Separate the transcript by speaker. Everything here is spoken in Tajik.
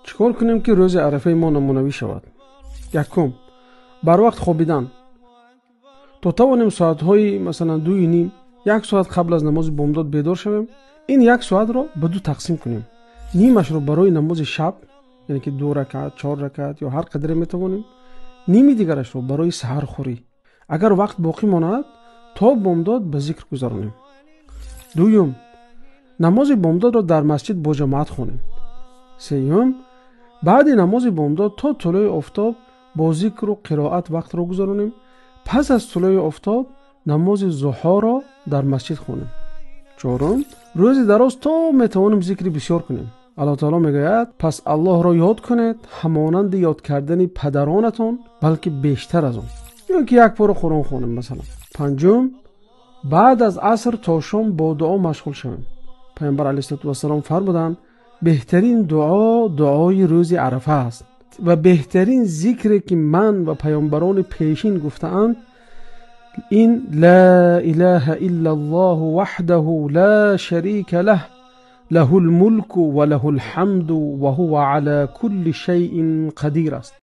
Speaker 1: Чӣ кор кунем, ки рӯзи арафаи мо намунавӣ шавад? Якум, барвақт хобидан. То тавонем соатҳои масалан 2:30, як соат қабл аз намози бомдод бедор шавем. Ин як соатро ба ду тақсим кунем. Нимашро барои намози шаб, яъне ки 2 ракат, 4 ракат ё ҳар қадре метавонем, ними дигарашро барои саҳархӯрӣ. Агар вақт боқӣ монад, то бомдод ба зикр гузаронем. Дуюм, намози бомдодро дар масҷид бо ҷамоат хонем. Сеюм, баъди намози бомдод то тулӯи офтоб бо зикру қироат вақтро гузаронем. Пас аз тулӯи офтоб намози зуҳоро дар масҷид хонем. Чорум, рӯзи дароз то метавонем зикри бисёр кунем. Аллоҳ таоло мегӯяд: пас Аллоҳро ёд кунед ҳамонанди ёд кардани падаронатон, балки бештар аз он. Ё ки як пора Қуръон хонем масалан. Панҷум, баъд аз аср то шом бо дуо машғул шавем. Паёмбар алайҳиссалоту вассалом фармуданд: беҳтарин дуо дуои рӯзи арафа аст ва беҳтарин зикре ки ман ва паёмбарони пешин гуфтаанд ин ла илаҳа иллаллоҳу ваҳдаҳу ла шарика лаҳ лаҳул мулку ва лаҳул ҳамду ва ҳува ала кулли шайъин қадир аст.